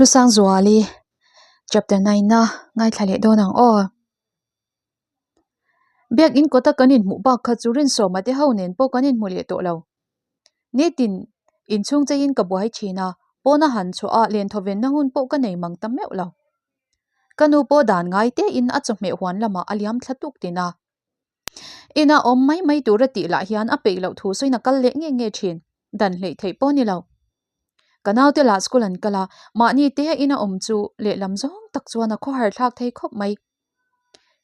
Hlusangzuali chapter 9 na ngaithla leh dawn ang aw. Biakin kawta kan inhmuh bak kha chu Rinsawma te ho nen pawh kan inhmu leh tawh lo. Nitin inchhung cheiin ka buai thin a, pawna han chhuah a len thawvenna hun pawh ka nei mang ta meuh lo. Ka nu pawh dan ngai tein a chawhmeh huan lamah a liam thla tuk tin a. Ina awm mai mai tura tih lah hian a peih loh thu sawiin a kal leh nge nge thin, dan hleih theih pawh a ni lo. Ka naute lah school an kal a, mahni te ina awm chu lehlam zawng tak chuan a khawhar thlak thei khawp mai.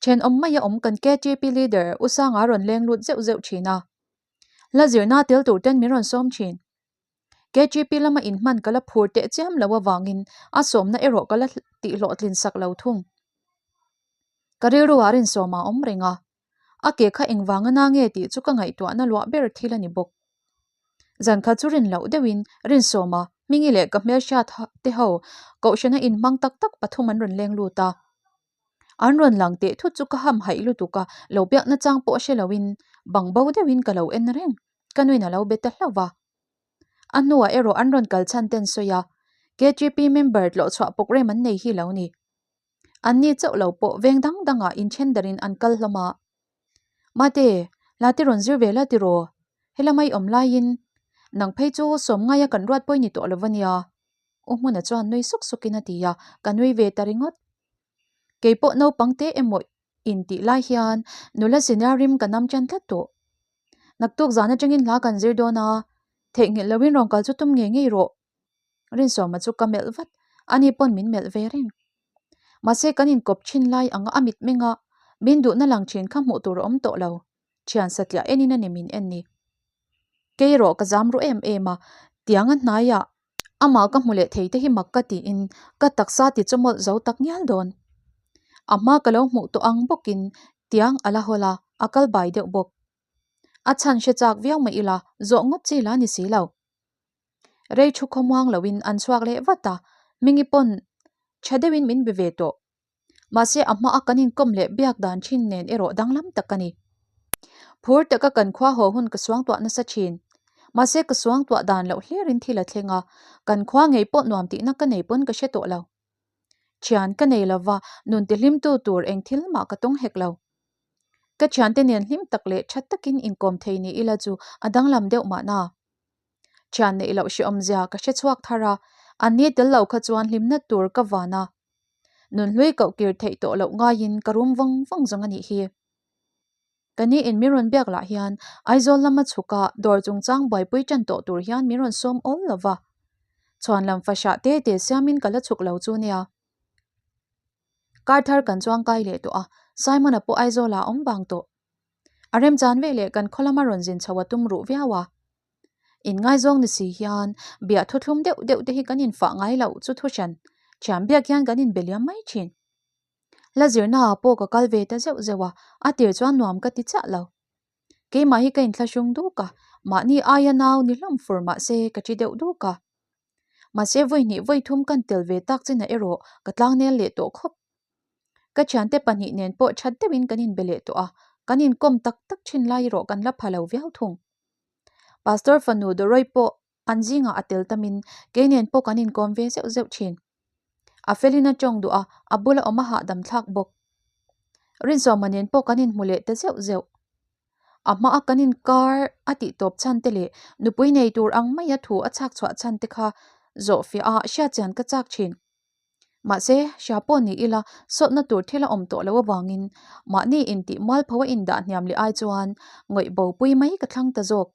Thenawm maia awm kan KTP leader U Sanga rawn leng lut zeuh zeuh thin a, la zirna tel tur ten min rawn sawm thin. KTP lama inhman ka la phur teh chiam lo avangin a sawmna erawh ka la tihhlawhtlin sak lo thung. Ka rilru ah rinsawm a awm reng a, a ke kha engvang a na nge tih chu ka ngaihtuahna luah ber thil a ni bawk. Zan khat chu rin loh deuhin Rinsawma, Hmingi leh ka hmelhriat te ho Kohhrana inhmang tak tak pathum an rawn leng lut a. An rawn lang teh thut chu ka ham haih lutuk a, lo biakna chang pawh hre loin bang bo deuhin ka lo en reng, ka nuin a lo be ta hlauh va. A hnuah erawh an rawn kal chhan ten sawi a, KTP member tlawhchhuah programme an nei hi lo ni. Anni chauh lo pawh veng dang dangah inthen darin an kal hlawm a. Mate, la te rawn zir ve la tiraw? Helama i awm laiin nang phei chu sawm ngaia kan ruat pawi ni tawh lo va nia. U Hmuna chuan nui suk sukin a ti a, ka nui ve ta ringawt. Kei pawh naupang te emaw intih lai hian nula senior rim ka nam tan tlat tawh. Naktuk zan atangin hla kan zir dawn a, theihnghilh loin rawn kal chu tum ngei ngei rawh. Rinsawma chu ka melh vat, ani pawn min melh ve reng. Mahse kan inkawp thin lai anga a mitmeng a, min duhna lang thin kha hmuh tur a awm tawh lo, thian satliah enin a ni min en ni. Kei erawh ka zam ru em em a, tiang a hnaiah amah ka hmu leh thei te hi mak ka tiin ka taksa ti chawmawlh zo tak ngial dawn. A hma ka lo hmuh tawh ang bawkin tiang a la hawl a, a kal bai deuh bawk. A chhan hre chak viau mai ila, zawh ngawt chi la ni si lo. Rei thu khawmuang loin an chhuak leh vat a, Mingi pawn tha deuhin min be ve tawh. Mahse a hmaa kan inkawm leh biak dan thin nen erawh danglam tak a ni. Phur taka kan khua haw hun ka suangtuah nasa thin. Mahse ka suangtuah dan loh hlirin thil a thleng a, kan khua ngei pawh nuam tihna ka nei pawn ka hre tawh lo. Thian ka nei lova, nun tihlimtu tur eng thil mah ka tawng hek lo. Ka thiante nen hlim tak leh tha takin inkawm thei ni ila chu a danglam deuh mahna. Thian neih loh hrehawmzia ka hre chhuak thar a, an ni tel lo kha chuan hlimna tur ka van a. Nunhlui koh kir theih tawh loh ngaiin ka rum vawng vawng zawng a nih hi. Ka ni in min rawn biak lah hian Aizawl lama chhuka dawr chungchang buaipui tan tawh tur hian min rawn sawm awl lo va. Chhuan lam fahrah te te siamin ka la chhuk lo chu nia. Kar thar kan chuangkai leh tawh a, Simon-a pawh Aizawlah a awm vang tawh. A remchan veleh kan khaw lama rawn zin chho a tum ruh viau a. Inngaizawng ni si hian biah thuthlum deuh deuh te hi kan infah ngai loh chu thuhran thiam biak hian kan inbe liam mai thin. La zirnaah pawh ka kal ve ta zeuh zeuh a, a tir chuan nuam ka ti chiah lo. Keimah hi ka inthlahrung duk a, mahni aia nau ni hlawm fur mah se ka ṭi deuh duk a. Mahse vawi hnih vawi thum kan tel ve tak chinah erawh ka tlangnel leh tawh khawp. Ka thiante pahnih nen pawh that deuhin kan inbe leh tawh a, kan inkawm tak tak thin lai erawh kan la pha lo viau thung. Pastor fanu Doroi pawh an zingah a tel tamin kei nen pawh kan inkawm ve zeuh zeuh thin. A felin a tawng duh a, a bula awm a hahdam thlak bawk. Rinsawma nen pawh kan inhmu leh ta zeuh zeuh. A hmaa kan inkar a tih tawp chhan te leh nupui nei tur ang maia thu a chhak chhuah chhan te kha zawhfiah a hriatchian ka chak thin. Mahse, hria pawh ni ila sawtna tur thil a awm tawh loh avangin mahni intih mualpho a indah hniam leh ai chuan ngawih bopui mai ka thlang ta zawk.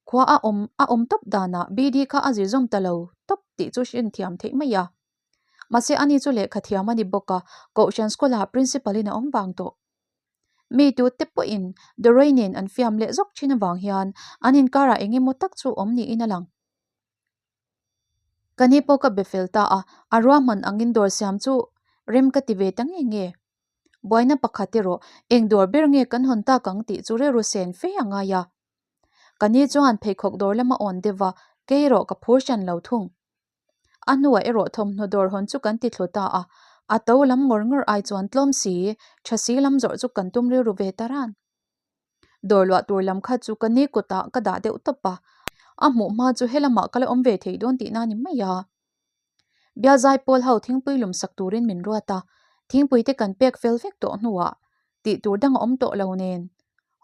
Khua a awm a awm tawp danah BD kha a zir zawm ta lo tawp tih chu hrinthiam theih mai a. Mahse, ani chu lehkha thiam a ni bawk a, Kohhran School-ah Principal-in a awm vang tawh. Mi tute pawhin Doroi nen an fiam leh zawk thin avang hian an inkarah eng emaw tak chu awm niin a lang. Ka ni pawh ka be fel ta a, a ruahman angin dawr siam chu rem ka ti ve ta nge nge. Buaina pakhat erawh eng dawr ber nge kan hawn tak ang tih chu rilru sen fe a ngai a. Ka ni chuan pheikhawk dawr lama awn deuh a, kei erawh ka phur hran lo thung. A hnuah erawh thawmhnaw dawr hawn chu kan ti thlu ta a, a to lam ngawr ngawr ai chuan tlawm si, tha si lam zawrh chu kan tum rilru ve ta ran. Dawr luah tur lam kha chu ka ni kutah ka dah deuh tawp a, a hmuh hma chu helamah ka la awm ve thei dawn tihna a ni mai a. Bialzai pawl ho thingpui lum sak turin min ruat a, thingpui te kan pek fel vek tawh hnuah tih tur dang a awm tawh lo nen.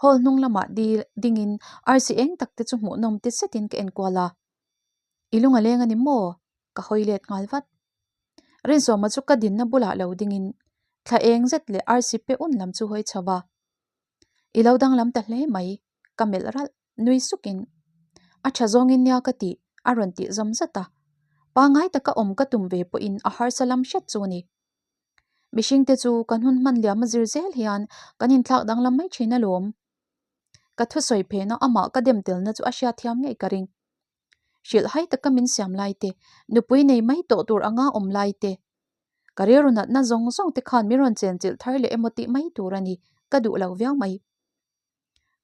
Hall hnung lamah dil dingin arsi eng tak te chu hmuhnawm ti zetin ka enkual a. I lung a leng a ni maw? Ka hawi let nghal vat. Rinzawma chu ka dinna bulah lo dingin thla eng zet leh arsi pe un lam chu hawi chho va. I lo danglam ta hle mai, ka melh ralh, nui sukin. A tha zawngin nia ka tih, a rawn tih zawm zat a. Pangngai taka awm ka tum ve pawhin a harsa lam hret chu a ni. Mihringte chu kan hun hman liam a zir zel hian kan inthlak danglam mai thin alawm. Ka thusawi phehna amah ka dem telna chu a hriatthiam ngei ka ring. Hrilh hai taka min siam lai te, nupui nei mai tawh tur anga awm lai te, ka rilru natna zawng zawng te khan min rawn chenchilh thar leh emaw tih mai tur a ni, ka duh lo viau mai.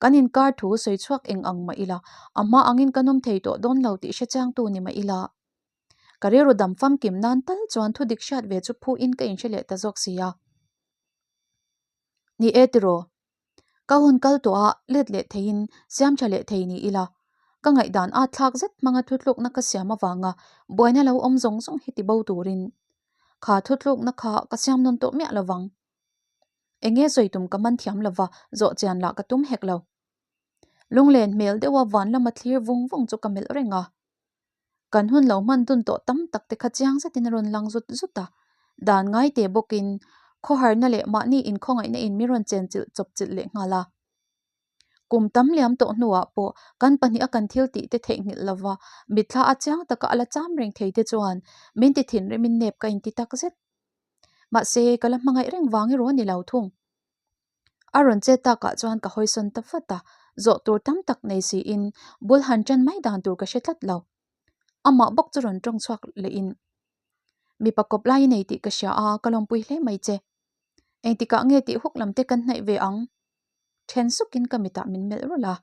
Kan inkar thu sawi chhuak eng ang mah ila, a hma angin ka nawm thei tawh dawn lo tih hre chiangtu ni mah ila. Ka rilru dam famkim nan tal chuan thu dik hriat ve chu phuhin ka inhre leh ta zawk si a. Ni e tiraw? Ka hun kal tawh a, let leh theiin siam tha leh thei ni ila, ka ngaihdan at thlak zet hmanga thutlukna ka siam avanga buaina lo awm zawng zawng hi ti bo turin kha thutlukna kha ka siam nawn tawh miah lovang. Eng nge sawi tum ka man thiam lova, zawh chian lah ka tum hek lo. Lunglen hmel deuha van lama thlir vung vung chu ka melh reng a. Kan hun lo hman dun tawh tam tak te kha chiang zetin a rawn lang zut zut a, dan ngai te bawkin khawharna leh mahni inkhawngaihna in min rawn chenchilh chawp chilh leh nghal a. Kum tam liam tawh hnuah pawh kan pahnih a kan thil tih te theihnghilh lova mitthla a chiang taka a la cham reng thei te chuan min ti thinrimin nep ka inti tak zet. Mahse, ka la hmangaih reng vang erawh a ni lo thung. A rawn chet takah chuan ka hawisawn ta vat a, zawh tur tam tak nei siin bul han ṭan mai dan tur ka hre tlat lo. Amah bawk chu rawn ṭawng chhuak lehin, Mipa kawp lai i nei tih ka hria a, ka lawmpui hle mai che. Engtikah nge tih huk lam te kan hnaih ve ang? Ṭhen sukin ka mitah min melh rulh a.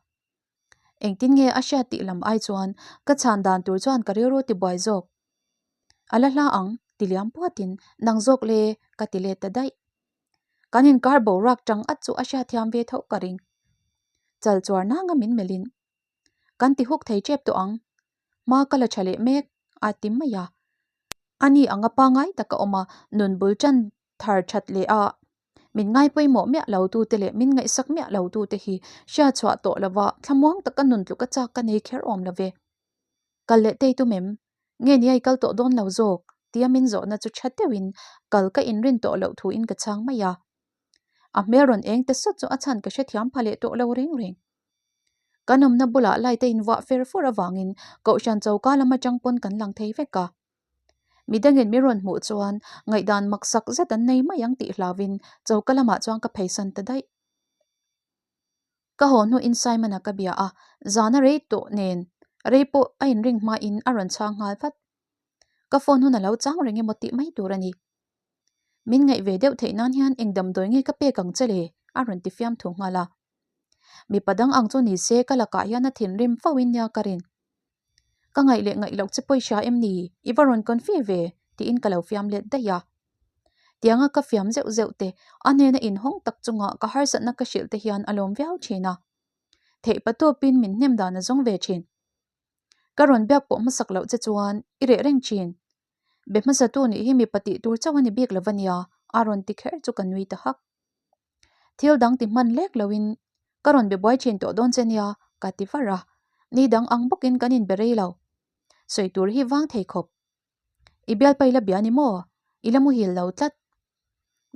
Engtin nge a hriat tih lam ai chuan ka chhan dan tur chuan ka rilru tibuai zawk. A la hla ang, ti liam puatin nang zawk le ka ti let ta daih. Kan inkar boruak tang at chu a hriatthiam ve tho ka ring. Chal chuar nanga min melhin kan ti huk thei tep tawh ang, hma ka la tha leh mek a ti mai a. Ani anga pangai taka awm a, nun bul tan thar that leh a. Min ngai pawimawh miah lo tute leh min ngaihsak miah lo tute hi hriat chhuah tawh lova thlamuang taka nun tluka chak ka nei kher awm lo ve. Kal leh tei tum em? Nge ni a i kal tawh dawn lo zawk? tia min zawhna chu tha deuhin kal ka inrin tawh loh thuin ka chhang mai a. A hmel rawn eng ta sawt chu a chhan ka hrethiam pha leh tawh lo reng reng. Kan awmna bulah light a invuah fer fur avangin Kohhran choka lam atang pawn kan lang thei vek a. Midangin min rawn hmuh chuan ngaihdan maksak zet an nei mai ang tih hlauhin choka lamah chuan ka pheisan ta daih. Ka haw hnuin Simon-a ka bia a, zana rei tawh nen rei pawh a inring hmain a rawn chhang nghal vat. Ka phone hun a lo chang reng emaw tih mai tur a ni. Min ngaih ve deuh theih nan hian eng damdawi nge ka pek ang che le? a rawn ti fiam thu nghal a. Mipa dang ang chu ni se ka lakah hian a thinrim fo in nia ka rin. Ka ngaih leh ngaih loh che pawh i hria em ni? I va rawn confi ve? tiin ka lo fiam let daih a. Tianga ka fiam zeuh zeuh te, a hnena inhawng tak chunga ka harsatna ka hrilh te hian a lawm viau thin a. Theih patawpin min hnem dan a zawng ve thin. Ka rawn biak pawh hmasak loh che chuan i reh reng thin. Be hmasatu nih hi mipa tih tur chauh a ni bik lo va nia, a rawn ti kher chu ka nui ta hak. Thil dang ti hman lek loin ka rawn be buai thin tawh dawn che nia, ka ti var a. Ni dang ang bawkin kan inbe rei lo. Sawi tur hi vang thei khawp. I bialpa i la bia ni maw? I la muhil lo tlat.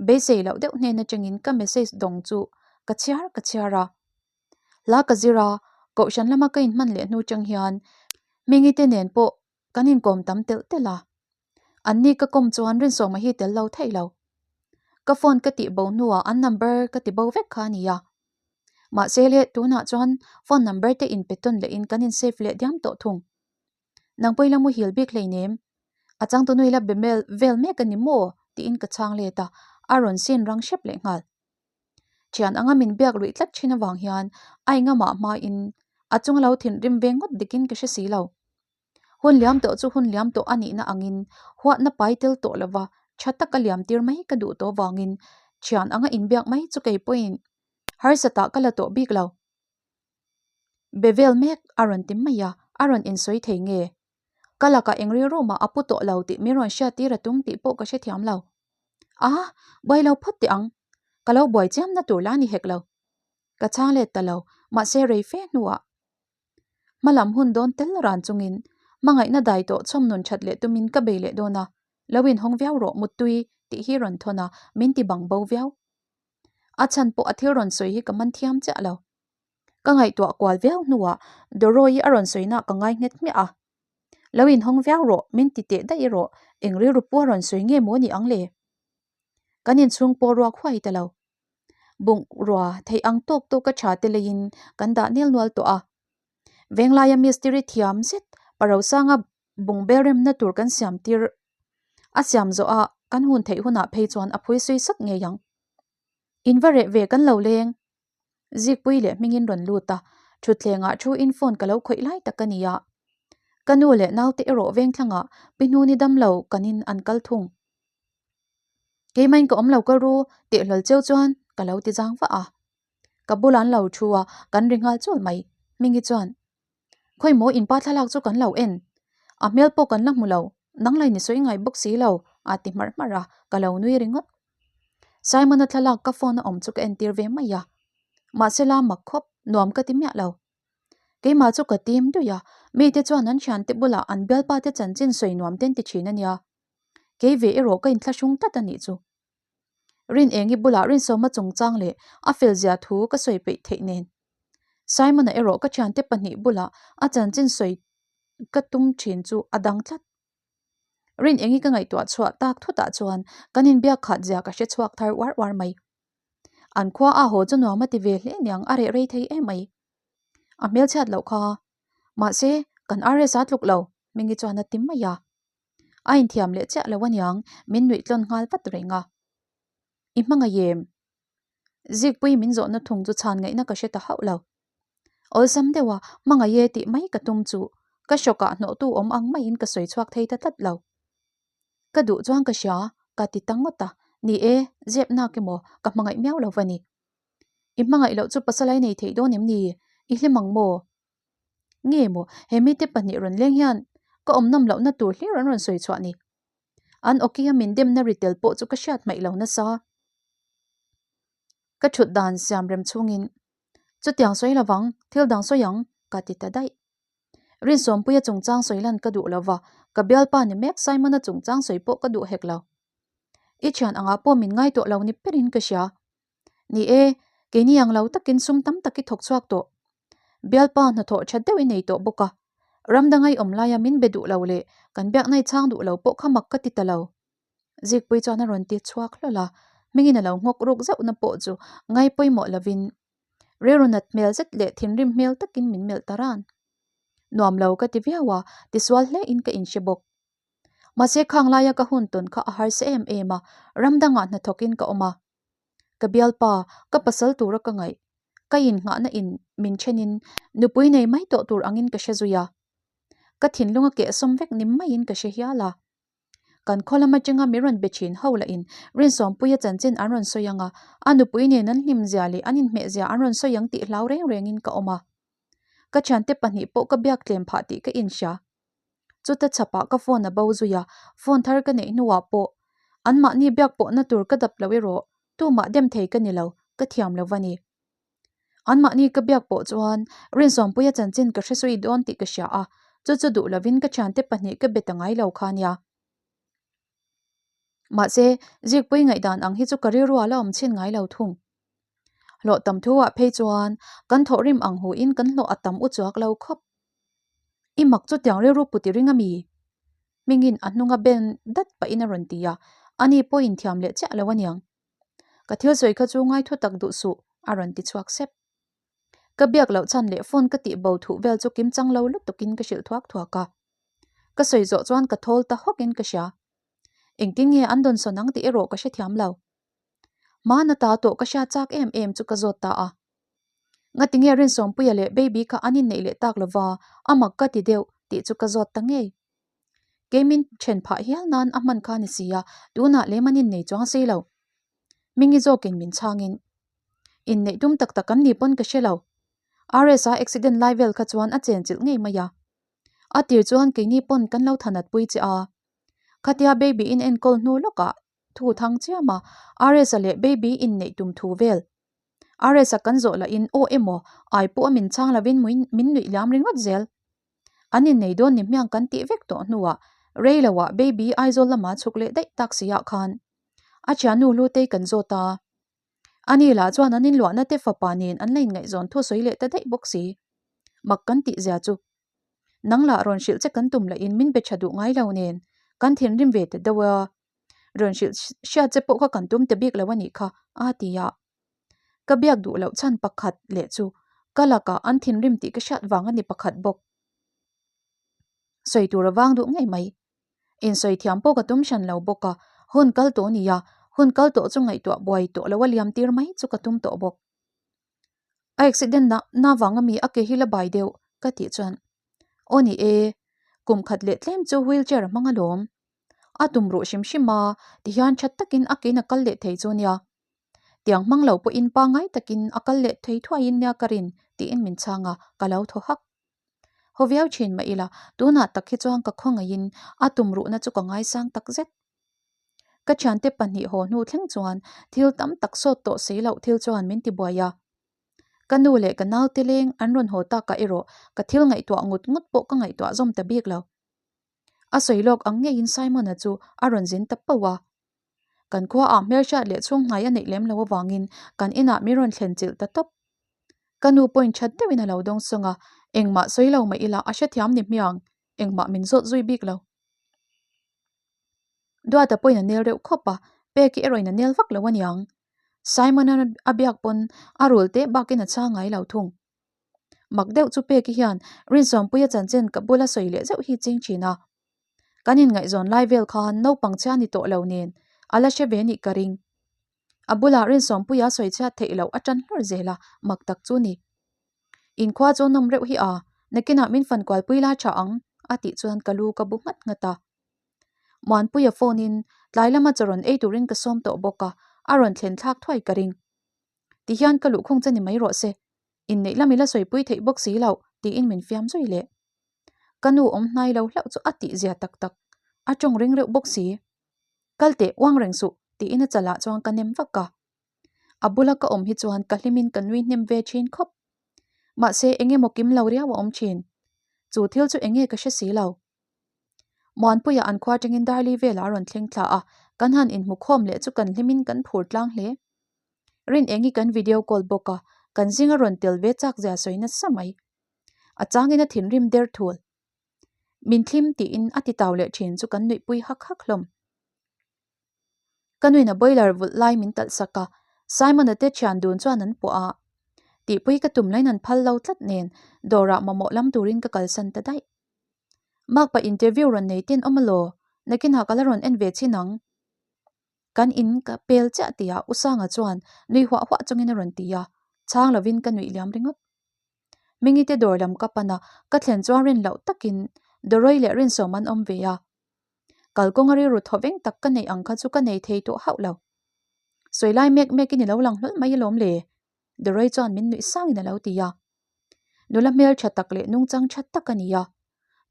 Beisei loh deuh hnen atangin ka message dawng chu ka chhiar ka chhiar a. Hla ka zir a, kohhran lama ka inhman leh hnu chang hian Hmingi te nen pawh kan inkawm tam telh telh a. Anni ka kawm chuan Rinsawma hi tel lo theih lo. Ka phone ka tih bo hnuah an number ka ti bo vek kha a ni a. Mahse le tunah chuan phone number te inpe tawn lehin kan in save leh diam tawh thung. Nang pawh i la muhil bik hleinem. A changtu nui la be mel vel mek a ni maw? tiin ka chhang let a, a rawn sin rang hrep leh nghal. Thian anga min biak luih tlat thin avang hian a engamah hmain a chunga lo thinrim ve ngawt dikin ka hre si lo. Hun liam tawh chu hun liam tawh a nihna angin huatna pai tel tawh lova tha taka liam tir mai ka duh tawh avangin thian anga inbiak mai chu kei pawhin harsatah ka la tawh bik lo. Be vel mek a rawn ti mai a, a rawn insawi thei nge? Ka lakah eng rilru mah a pu tawh lo tih min rawn hriat tir a tum tih pawh ka hrethiam lo. A, buai lo phawt teh ang. Ka lo buai chiamna tur la ni hek lo. Ka chhang let ta lo, mahse rei fe hnuah hmalam hun dawn tel ran chungin hmangaihna dai tawh chhawm nun that leh tumin ka bei leh dawn a, lo inhawng viau rawh muttui tih hi rawn thawn a, min ti bang bo viau. A chhan pawh a thil rawn sawi hi ka man thiam chiah lo. Ka ngaihtuah kual viau hnuah Doro-i a rawn sawi nak ka ngai nghet hmiah a. Lo inhawng viau rawh, min ti teh daih rawh, eng rilru pu a rawn sawi nge maw ni ang le? Kan inchhung pawh ruak huai ta lo. Bungrua theih ang tawk tawk a tha te leiin kan dah nel nual tawh a. Venglaia mistiri thiam zet Parosanga bungbel remna tur kan siam tir a siam zawh a kan hun theih hunah phei chuan a phui sawi sat ngei ang. In va reh ve kan lo leng. Zikpui leh hmingin rawn lut a, thutthlengah thu in phone ka lo khawih lai tak a ni a. Ka nu leh naute erawh vengthlangah pi hnuni damlo kanin an kal thung. Keimain ka awm lo ka ru teh hlawl cheu chuan ka lo ti zang vah a. Ka bulah an lo thu a, kan ri nghal chul mai. Hmingi chuan, Khawi maw inpa thlalak chu kan lo en. A hmel pawh kan la hmu lo, nang lain i sawi ngai bawk si lo, a ti hmarh hmarh a, ka lo nui ringawt. Simon-a thlalak ka phone a awm chu ka entir ve mai a. Mahse la mak khawp, nuam ka ti miah lo. Keimah chu ka tim dui a, mite chuan an thiante bulah an bialpa te chanchin sawi nuam ten ti thin a nia. Kei ve erawh ka inthlahrung tlat a nih chu. Rin Engi bulah Rinsawma chungchang leh a felzia thu ka sawi peih theih nen. Simon-a erawh ka thiante pahnih bulah a chanchin sawi ka tum thin chu a dang tlat. Rin Engi ka ngaihtuah chhuah tak thutah chuan kan inbiak khat zia ka hre chhuak thar uar uar mai. An khua a haw chu nuam a ti ve hle niang a reh rei thei em mai. A hmelchhiat loh kha. Mahse, kan RS-a tluk lo, Hmingi chuan a ti mai a. A inthiam leh chiah lo aniang min nuih tlawn nghal vat reng a. I hmangaih em? Zikpui min zawhna thung chu chhan ngaihna ka hre ta hauh lo. Awlsam deuha hmangaih e tih mai ka tum chu ka hrawkah hnawhtu awm ang maiin ka sawi chhuak thei ta tlat lo. Ka duh chuan ka hria, ka ti ta ngawt a, ni e, zep nak emaw ka hmangaih miau lo va ni. I hmangaih loh chu pasal a i nei theih dawn em ni? I hlim ang maw? Nge maw he mite pahnih rawn leng hian ka awm nawm lohna tur hlir an rawn sawi chhuah ni. An awki a min demna ri tel pawh chu ka hriat hmaih lo nasa. Ka thut dan siam rem chhungin chutiang sawi lovang thil dang sawi ang ka ti ta daih. Rinsawmpuia chungchang sawi lan ka duh lova ka bialpa ni mek Simon-a chungchang sawi pawh ka duh hek lo. I thian angah pawh min ngai tawh lo ni perin ka hria. Ni e, keini ang lo takin sum tam tak i thawk chhuak tawh. Bialpa hnathawh that deuh i nei tawh bawk a. Ram danga i awm laia min be duh lo leh kan biakna i chhang duh lo pawh kha mak ka ti ta lo. Zikpui chuan a rawn ti chhuak hlawl a, hmingin a lo nghawk ruk zauhna pawh chu ngai pawimawh lovin rilru nat hmel zet leh thinrim hmel takin min melh ta ran. Nuam lo ka ti viau a, tisual hle in ka inhre bawk. Mahse khang laia ka hun tawn kha a harsa em em a, ram dangah hnathawkin ka awm a. Ka bialpa, ka pasal tura ka ngaih, ka innghahna in min thenin nupui nei mai tawh tur angin ka hre zui a. Ka thinlung a kehsawm vek ni maiin ka hre hial a. Kan khaw lam atanga mi rawn be thin ho lahin Rinsawmpuia chanchin an rawn sawi ang a, a nupui nen an hlimzia leh an inhmehzia an rawn sawi ang tih hlau reng rengin ka awm a. Ka thiante pahnih pawh ka biak tlem phah tih ka inhria. Chuta chhapah ka phone a bo zui a, phone thar ka neih hnuah pawh anmahni biak pawhna tur ka dap lo erawh tumah dem thei ka ni lo, ka thiam lo va ni. Anmahni ka biak pawh chuan Rinsawmpuia chanchin ka hre sawi dawn tih ka hria a, chu chu duh lovin ka thiante pahnih ka be ta ngai lo kha nia. Mahse, Zikpui ngaihdan ang hi chu ka rilru a la awm chhin ngai lo thung. Hlawh tam thu ah phei chuan kan thawhrim ang hu in kan hlawh a tam u chuak lo khawp. I mak chu tiang rilru pu ti ring a mi? Hmingin a hnunga ben dat pahin a rawn ti a, ani pawh inthiam leh chiah lo aniang. Ka thil sawi kha chu ngai thu tak duh suh, a rawn ti chhuak sep. Ka biak loh chhan leh phone ka tih bo thuh vel chu kim chang lo lutukin ka hrilh thuak thuak a. Ka sawi zawh chuan ka thawl ta hawkin ka hria. Engtin nge an dawnsawn ang tih erawh ka hrethiam lo. Hmana ta tawh ka hria chak em em chu ka zawt ta a. Ngatinge Rinsawmpuia leh Baby kha an inneih leh tak lova a mak ka ti deuh tih chu ka zawt ta ngei. Kei min then phah hial nan a hman kha ni si a, tunah lem an innei chuang si lo. Mingi zawkin min chhangin, Inneih tum tak tak an ni pawn ka hre lo. RS-a accident lai vel kha chuan a chenchilh ngei mai a. A tir chuan keini pawn kan lo thanat pui che a. Khatia baby in enkawl hnu lawkah thu thang chiam a, RS-a leh baby inneih tum thu vel. RS-a kan zawh lahin aw emaw ai pawh a min chhang lovin min nuih liam ringawt zel. An innei dawn ni hmiang kan tih vek tawh hnuah rei loah baby Aizawl lama chhuk leh daih tak si ah khan a thiannu Hlutei kan zawt a. Ani lah chuan an inluahna te fapa nen an la inngaihzawn thu sawi leh ta daih bawk si. Mak kan tih zia chu. Nang lah rawn hrilh che kan tum lahin min be tha duh ngai lo nen kan thinrim ve ta deuh a. Rawn hrilh hriat che pawh kha kan tum ta bik lo a nih kha a ti a. Ka biak duh loh chhan pakhat leh chu ka lakah an thinrim tih ka hriat vang a ni pakhat bawk. Sawi tur a vang duh ngei mai. Insawi thiam pawh ka tum hran lo bawk a, hun kal tawh a ni a, hun kal tawh chu ngaihtuah buai tawh lo a liam tir mai chu ka tum tawh bawk. A accident na na vang ami a ke hi la bai deuh ka tih chuan aw ni e, kum khat leh tlem chu wheelchair a hmang alawm. A tum ruh hrim hrim a, tihian that takin a kein a kal leh thei chu nia. Tiang hmang lo pawhin pangngai takin a kal leh thei thuaiin nia ka rin tiin min chhang a, ka lo thaw hak. Haw viau thin mah ila, tunah tak hi chuan ka khawngaihin a tum ruhna chu ka ngaisang tak zet. Ka thiante pahnih haw hnu thleng chuan thil tam tak sawt tawh si loh thil chuan min ti buai a. Ka nu leh ka naute leng an rawn haw takah erawh ka thil ngaihtuah ngut ngut pawh ka ngaihtuah zawm ta bik lo. A sawi lawk ang ngeiin Simon-a chu a rawn zin ta pauh a. Kan khuaah hmelhriat leh chhunghnai a neih lem lo avangin kan inah min rawn thlen chilh ta tawp. Ka nu pawhin that deuhin a lo dawng sawng a, engmah sawi lo mah ila a hrethiam ni hmiang, engmah min zawt zui bik lo. Duata pawhin a nel reuh khawp a, Peki erawhin a nel vak lo aniang. Simon-a a biak pawn a rul teh bakin a chhang ngai lo thung. Mak deuh chu Peki hian Rinsawmpuia chanchin ka bula sawi leh zeuh hi ching thin a. Kan inngaihzawn lai vel khan naupang chhia ni tawh lo nen a la hre ve nih ka ring. A bulah Rinsawmpuia sawi chhiat theih loh a tan hlur zel a, mak tak chu ni. Inkhua chu nawm reuh hi a, nakinah min fan kualpui lai tha ang a tih chuan ka lu ka bu nghat nghat a. Muanpuia phone in tlai lama chaw rawn ei turin ka sawm tawh bawk a, a rawn thlen thlak thuai ka ring. Tihian ka luhkhung che ni mai rawh se, inneih lam i la sawipui theih bawk si loh tiin min fiam zui leh. Ka nu awm hnai lo hlauh chu a tih zia tak tak, a tawng ring reuh bawk si. Kal teh uang reng suh tiin a chalah chuan ka nem vak a. A bula ka awm hi chuan ka hlimin ka nui hnem ve thin khawp. Mahse eng emaw kim lo riau a awm thin. Chu thil chu eng nge ka hre si lo. Muanpuia an khua tangin Darli velah a rawn thleng thla a, kan han inhmu khawm leh chu kan hlimin kan phur tlang hle. Rin eng hi kan video call bawk a, kan zinga rawn tel ve chak zia sawi nasa mai. A changin a thinrim der thul. Min thlim tiin a ti tau leh thin chu kan nuihpui hak hak hlawm. Ka nuin a boiler vulh lai min talh sak a, Simon-a te thian dun chuan an puah a. Tihpui ka tum lain an phal lo tlat nen dawrah mamawh lam turin ka kalsan ta daih. Makpa interview rawn nei ten awm alaw, nakinah ka la rawn en ve chin ang. Kan in ka pel chiah tihah U Sanga chuan nui huah huah chungin a rawn ti a, chhang lovin ka nuih liam ringawt. Mingi te dawr lam ka pan a, ka thlen chuan rin loh takin Doroi leh Rinsawm an awm ve a. Kalkawnga rilru thaw veng tak ka neih ang kha chu ka nei thei tawh hauh lo. Sawi lai mek mekin i lo lang hlawl mai alawm le, Doroi chuan min nuih sangin a lo ti a. Nula hmel tha tak leh nungchang tha tak a ni a,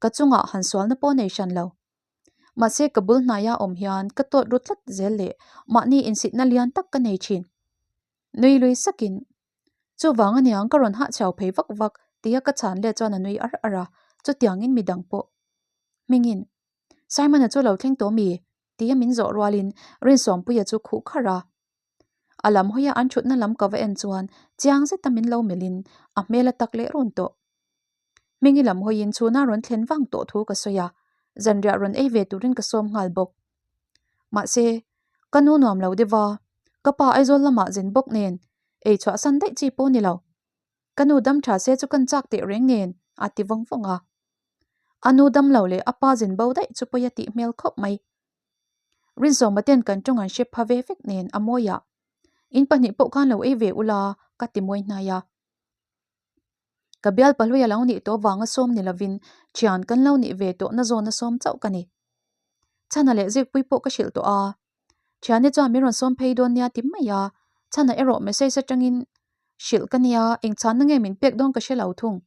ka chungah han sualna pawh nei hran lo. Mahse ka bul hnaia awm hian ka tawt ru tlat zel leh mahni insitna lian tak ka nei thin. Nui lui sakin, Chuvang aniang ka rawn hahchhiau phei vak vak tia ka chhan let chuan a nui ar ar a, chutiangin midang pawh hmingin Simon-a chu lo thleng tawh mi? tia min zawh rualin Rinsawmpuia chu khuh kharh a. A lam hawia an thutna lam ka va en chuan chiang zeta min lo melhin a hmel a tak leh run tawh. Hmingi lam hawiin chhuna rawn thlen vang tawh thu ka sawi a, zanriah rawn ei ve turin ka sawm nghal bawk. Mahse, ka nu nuam lo deuh a, ka pa Aizawl lamah zin bawk nen ei chhuahsan daih chi pawh ni lo. Ka nu dam tha se chu kan chak teh reng nen a ti vawng vawng a. A nu dam lo leh a pa zin bo daih chu pawi a tih hmel khawp mai. Rinzawma ten kan tawng an hre pha ve vek nen a mawi a, In pahnih pawh khan lo ei ve ula ka ti mawi hnai a. Ka bial pahlui a lo nih tawh vanga sawm ni lovin thian kan lo nih ve tawh na zawna sawm chauh ka ni. Chhana leh Zikpui pawh ka hrilh tawh a, thiante chuan min rawn sawm phei dawn nia ti mai a, Chhana erawh message atangin hrilh ka nia, eng chhanna nge min pek dawn ka hre lo thung.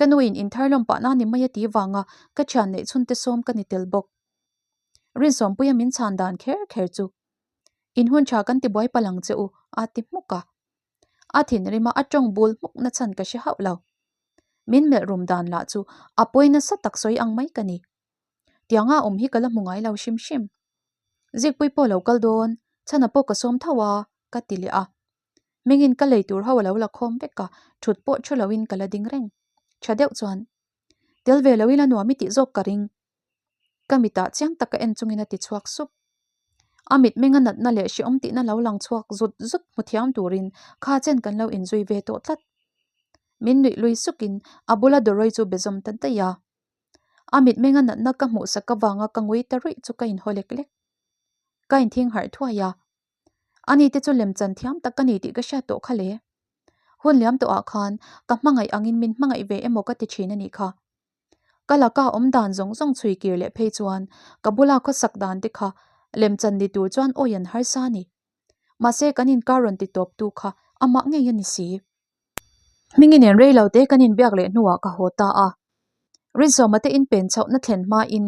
Ka nuin inthar lawm pah na ni mai a ti vanga ka thian neih chhunte sawm ka ni tel bawk. Rinsawmpuia min chhan dan kher kher chu in hun tha kan tibuai palh ang che u a ti hmuk a. A thinrima a tawng bul hmuk na chhan ka hre hauh lo. Min melh rum dan lah chu a pawi nasa tak sawi ang mai ka ni. Tianga awm hi ka la hmu ngai lo hrim hrim. Zikpui pawh lo kal dawn, chhana pawh ka sawm tho a, ka ti leh a. Hmingin ka lei tur ho a lo la khawm vek a, thut pawh thu loin ka la ding reng. Tha deuh chuan, Tel ve lo ila nuam i tih zawk ka ring. Ka mitah chiang taka en chungin a ti chhuak sup. A mitmeng a natna leh hrehawm tihna lo lang chhuak zut zut hmu thiam turin kha chen kan lo inzui ve tawh tlat. Min nuih lui sukin a bula Doroi chu be zawm ta daih a. A mitmeng a natna ka hmuhsak avanga ka ngui ta ruih chu ka inhaw lek lek. Ka inthing harh thuai a. Ani te chu lemchan thiam tak ka ni tih ka hriat tawh kha le. Hun liam tawhah khan ka hmangaih angin min hmangaih ve emaw ka ti thin a nih kha. Ka laka awm dan zawng zawng chhui kir leh phei chuan ka bula khawsak dan te kha lemchan ni tur chuan awi an harsa a ni. Mahse kan inkar rawn ti tawp tu kha amah ngei a ni si. Hmingi nen rei lo te kan inbiak leh hnuah ka haw ta a. Rinzawma te inpen chhohna thlen hmain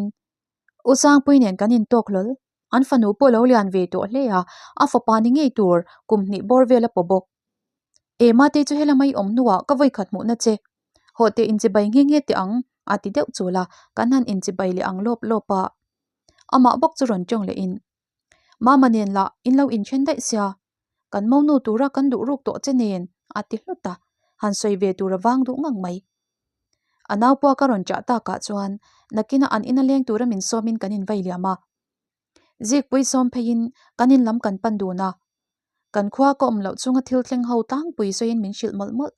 U Sangpui nen kan intawk hlawl. An fanu pawh lo lian ve tawh hle a, a fapa ni ngei tur kum hnih bawr vel a paw bawk. Ema te chu helama i awm hnuah ka vawikhat hmuhna che. Hawh teh inchibai nghe nghe teh ang a ti deuh chul a, kan han inchibai leh ang lawp lawp a. Amah bawk chu rawn tawng lehin, Mama nen lah in lo inthen daih sia, kan monu tura kan duh ruk tawh che nen a ti hlut a, han sawi ve tur a vang duh ngang mai. A naupua ka rawn chah takah chuan nakina an ina leng tura min sawmin kan invai liam a. Zikpui sawm pheiin kan in lam kan pan dun a, kan khua ka awm loh chunga thil thleng ho tlangpui sawiin min hrilh mawlh mawlh.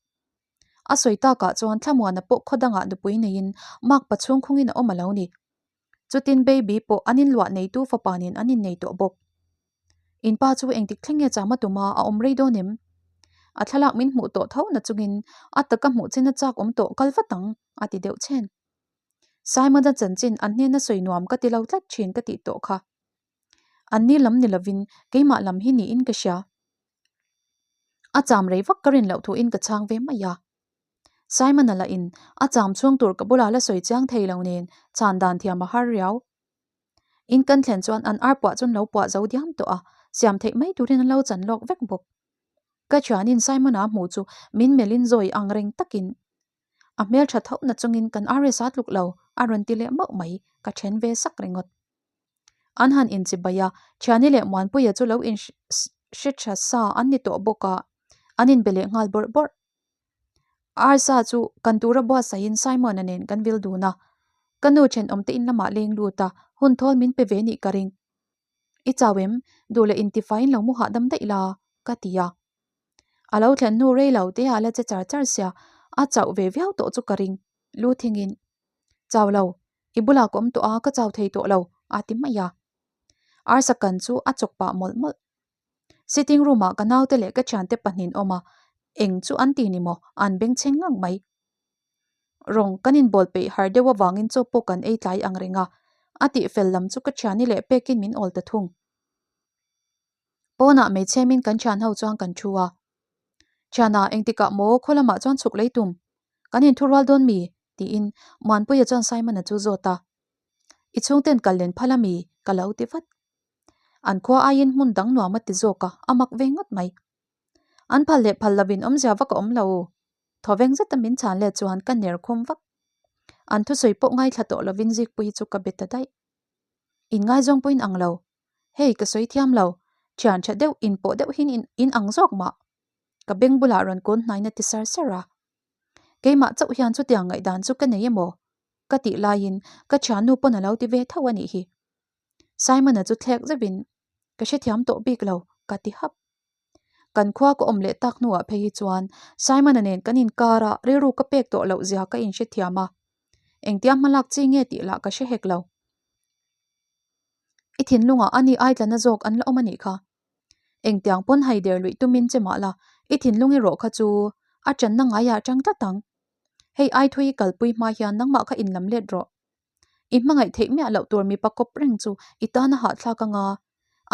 A sawi takah chuan Thlamuana pawh khaw dangah nupui neiin makpa chhung khungin a awm a lo ni. Chutin baby pawh an inluah neitu fapa nen an innei tawh bawk. In pa chu engtik thleng nge chama tuma a awm rei dawn em? A thlalak min hmuh tawh tho na chungin a taka hmuh chin a chak awm tawh kal vat ang a ti deuh chhen. Simon-a chanchin an hnena sawi nuam ka ti lo tlat thin ka tih tawh kha. An ni lam ni lovin keimah lam hi niin ka hria. A cham rei vak ka rin loh thuin ka chhang ve mai a. Simon-a lah in a cham chhung tur ka bulah la sawi chiang thei lo nen chhan dan thiam a har riau. In kan thlen chuan an ar puah chu an lo puah zo diam tawh a, siam theih mai turin an lo chan lawk vek bawk. Ka thianin Simon-a hmuh chu min melhin zawi ang reng takin a hmel tha tho na chungin kan RS-a tluk lo a rawn ti leh mauh mai, ka then ve sak ringawt. An han inchibai a, Thiani leh Muanpuia chu lo inhre tha sa an ni tawh bawk a, an inbe leh nghal bawrh bawrh. Arsa chu kan tura buatsaihin Simon-a nen kan vil dun a, ka nu thenawmte in lamah leng lut a, hun thawl min pe ve nih ka ring. I chau em? Duh leh intifaiin lo mu hahdam daih la, ka ti a. A lo thlen hnu rei lo te ah la che char char sia, a chauh ve viau tawh chu ka ring. Lu thingin, Chau lo, i bulah ka awm tawh a, ka chau thei tawh lo, a ti mai a. Arsa kan chu a chawk pah mawlh mawlh. Sitting room ah ka naute leh ka thiante pahnin awm a, eng chu an ti ni maw, an bengchheng ngang mai. Rawng kan inbawl peih har deuh avangin chaw pawh kan ei tlai ang reng a, a tihfel lam chu ka thiani leh pekin min awl ta thung. Pawnah hmeichhemin kan thian ho chuan kan thu a, Thiana engtikah maw khaw lamah chuan chhuk lei tum, kan inthurual dawn mi? tiin Muanpuia chuan Simon-a chu zawt a, I chhungten kal len phal a mi? ka lo ti vat. An khua aiin hmun dang nuam a ti zawk a, a mak ve ngawt mai. An phal leh phal lovin awmzia vak a awm lo. Thawveng zeta min chhan let chuan ka ner khum vak. An thusawi pawh ngaithla tawh lovin Zikpuii chu ka be ta daih. Inngaizawng pawhin ang lo. Hei ka sawi thiam lo. Thian tha deuh inpawh deuh hin in ang zawk mah. Ka beng bulah rawn kawn hnain a ti sar sar a. Keimah chauh hian chutiang ngaihdan chu ka nei emaw? Ka tih laiin ka thiannu pawn a lo ti ve tho a nih hi. Simon-a chu thlek zeuhin, Ka hrethiam tawh bik lo, ka ti hap. Kan khua ka awm leh tak hnuah phei hi chuan Simon-a nen kan inkar a, rilru ka pek tawh loh zia ka inhrethiam a. Engtia hmalak chi nge tih lah ka hre hek lo. I thinlungah a ni ai tlana zawk an la awm a nih kha. Engtiang pawn haider luih tumin che mah la, i thinlung erawh kha chu a channa ngaiah atang tlat ang. Hei ai thui i kalpui hma hian nangmah kha inlam let rawh. I hmangaih theih miah loh tur mipa kawp reng chu i tan a hahthlak anga,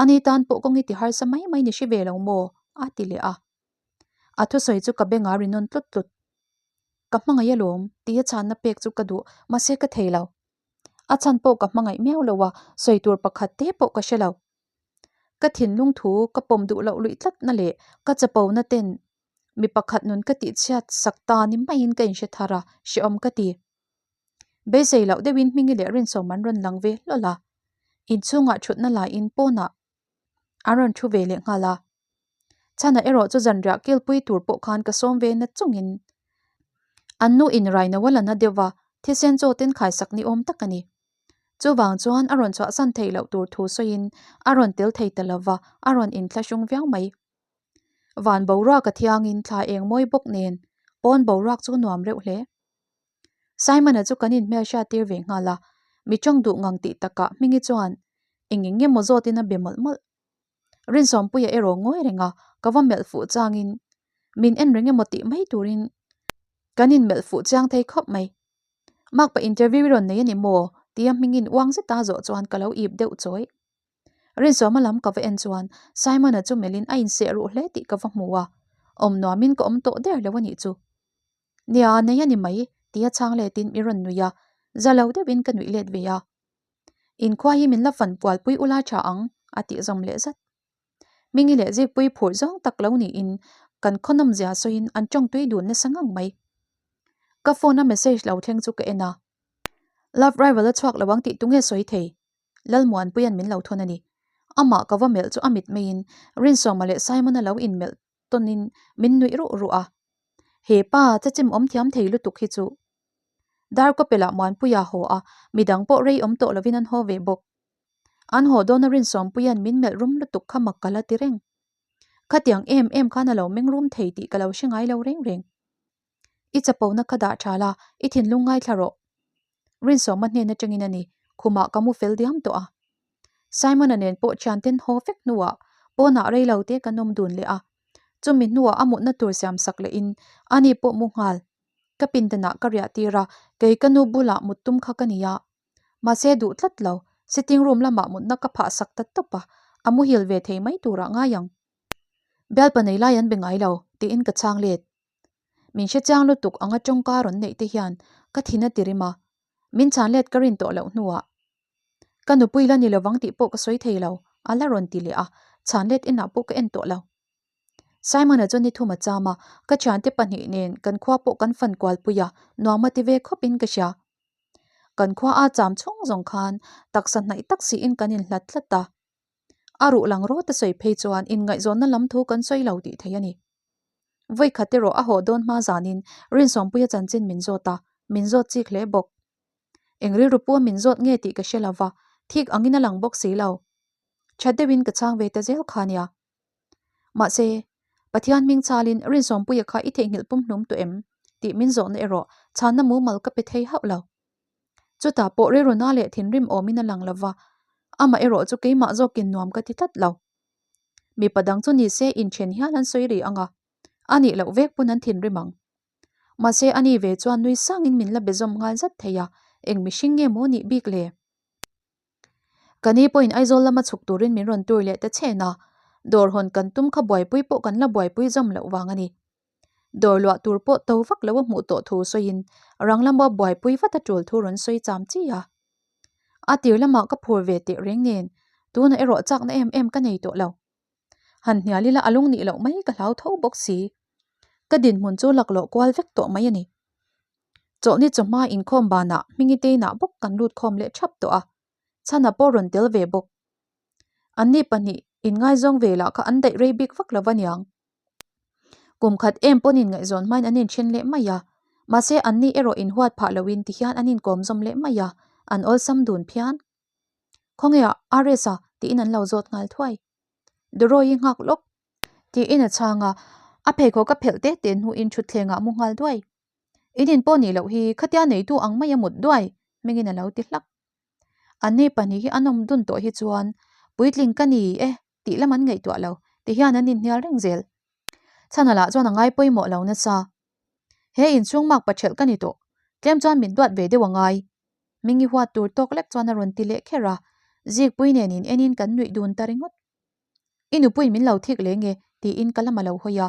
ani tan pawh kawng i ti harsa mai mai ni hre ve lo maw? a ti leh a. A thusawi chu ka bengah a ri nawn tlut tlut. Ka hmangaih alawm, tia chhanna pek chu ka duh, mahse ka thei lo. A chhan pawh ka hmangaih miau lo a, sawi tur pakhat te pawh ka hre lo. Ka thinlung thu ka pawm duh loh luih tlatna leh ka chapona ten mi pakhat nun ka tihchhiat sak ta ni maiin ka inhre thar a, hrehawm ka ti. Beisei loh deuhin Hmingi leh Rinsawm an rawn lang ve hlawl a, inchhungah thutna laiin pawnah an rawn thu ve leh nghal a. Chhana erawh chu zanriah kilpui tur pawh khan ka sawm ve na chungin an nu in raino a la na deuh va, thisen chaw ten khaisak ni awm tak a ni. Chuvang chuan a rawn chhuahsan theih loh tur thu sawiin a rawn tel thei ta lova, a rawn inthlahrung viau mai. Van boruak a thiangin thla eng mawi bawk nen pawn boruak chu nuam reuh hle. Simon-a chu kan inhmel hriattir ve nghal a, mi tawng duh ngang tih takah Hmingi chuan eng eng nge maw zawtin a be mawlh mawlh. Rinsawmpuia erawh ngawi reng a, ka va melh fuh changin min en reng emaw tih mai turin kan inmelh fuh chiang thei khawp mai. Makpa interview i rawn nei a ni maw? tia Hmingin uang zeta zawh chuan ka lo ip deuh chawi. Rinzawma lam ka va en chuan Simon-a chu melhin a inseh ruh hle tih ka va hmu a, awm nuamin ka awm tawh der lo a nih chu. Nia, nei a ni mai, tia chhang letin mi rawn nui a, za lo deuhin ka nuih let ve a. Inkhua hi min la fan pualpui ula tha ang, a tih zawm leh zat. Hmingi leh Zikpui phurh zawng tak lo niin kan khaw nawmzia sawiin an tawngtui dun nasa ngang mai. Ka phone-a message lo thleng chu ka en a, Love Rival a chhuak lo ang tih tunge sawi thei? Lalmuanpuia'n min lo thawn a ni. Amah ka va melh chu a mit maiin Rinsawma leh Simon-a lo inmelh tawnin min nuih ruh ruh a. He pa che chim awm thiam thei lutuk hi chu. Darkawpelah Muanpuia haw a, midang pawh rei awm tawh lovin an haw ve bawk. An haw dawna Rinsawmpuia'n min melh rum lutuk kha mak ka la ti reng. Khatiang em em khan a lo meng rum thei tih ka lo hre ngai lo reng reng. I chapona kha dah tha la, i thinlung ngaithla rawh. Rinsawma hnen atangin a ni, khumah ka mu fel diam tawh a. Simon-a nen pawh thianten haw vek hnuah pawnah rei lo te kan awm dun leh a. Chumi hnuah a mutna tur siam sak lehin ani pawh mu nghal. Ka pindanah ka riah tir a, kei ka nu bulah mut tum kha ka ni a. Mahse duh tlat lo, sitting room lamah mutna ka phah sak ta tawp a, a muhil ve thei mai turah ngai ang. Bialpa nei lai an be ngai lo, tiin ka chhang let. Min hre chiang lutuk anga tawngka rawn neih te hian ka thin a ti rim a, min chhan let ka rin tawh loh hnuah ka nupui la ni lovang tih pawh ka sawi thei lo, a la rawn ti leh a, chhan let inah pawh ka en tawh lo. Simon-a chu ni thum a cham a, ka thiante pahnih nen kan khua pawh kan fan kual pui a, nuam a ti ve khawp in ka hria. Kan khua a cham chhung zawng khan taksa hnaih tak siin kan inhlat tlat a. A ruh lang rawt a sawi phei chuan inngaihzawnna lam thu kan sawi lo tih theih a ni. Vawi khat erawh a haw dawn hma zanin Rinsawmpuia chanchin min zawt a, min zawt chik hle bawk. Eng rilru pua min zawt nge tih ka hre lo va, thik angin a lang bawk si lo. Tha deuhin ka chhang ve ta zel kha nia. Mahse, Pathian hming chalin Rinsawmpuia kha i theihnghilh pumhlum tawh em? tih min zawhna erawh chhanna mumal ka pe thei hauh lo. Chutah pawh rilruna leh thinrim awmin a lang lo va, amah erawh chu keimah zawkin nuam ka ti tlat lo. Mipa dang chu ni se inthen hial an sawi rih ang a, a nih loh vek pawn an thinrim ang. Mahse ani ve chuan nui sangin min la be zawm nghal zat thei a, eng mihring nge maw nih bik le? Ka ni pawhin Aizawl lama chhuk turin min rawn tur leh ta chhen a, dawr hawn kan tum kha buaipui pawh kan la buaipui zawm loh vang a ni. Dawr luah tur pawh to vak lo a hmuh tawh thu sawiin rang lama buaipui vat a tul thu rawn sawi cham chi a. A tir lamah ka phur ve teh reng nen tunah erawh chakna em em ka nei tawh lo. Han hnial ila a lung nih loh mai ka hlau tho bawk si. Ka dinhmun chu laklawh kual vek tawh mai a ni. Chawlhni chawhma inkhawm banah Hmingi teinah bawk kan lut khawm leh thap tawh a, Chhana pawh rawn tel ve bawk. Anni pahnih inngaizawng ve lah kha an daih rei bik vak lo va niang. Kum khat em pawn inngaihzawn hmain an inthen leh mai a, mahse anni erawh inhuat phah loin tihian an inkawm zawm leh mai a, an awlsam dun phian. Khawnge ah RS a? tiin an lo zawt nghal thuai. Dawrawi nghak lawk. Tiin a chhang a, a pheikhawk a phelh te te hnuin thutthlengah a mu nghal duai. In in pawh nih loh hi khatia neitu ang mai a mut duai, hmingin a lo ti hlak. Anni pahnih hi an awm dun tawh hi chuan puitling ka ni e tih lam an ngaihtuah lo ti hian an inhnial reng zel. Chhana lah chuan a ngai pawimawh lo nasa. He inchhung mak pathelh ka ni tawh, tlem chuan min duat ve deuh a ngai. Mingi huat tur tawk lek chuan a rawn ti leh kher a, Zikpui nen in enin kan nuih dun ta ringawt. I nupuiin min lo thik leh nge tiin ka lam a lo hawi a.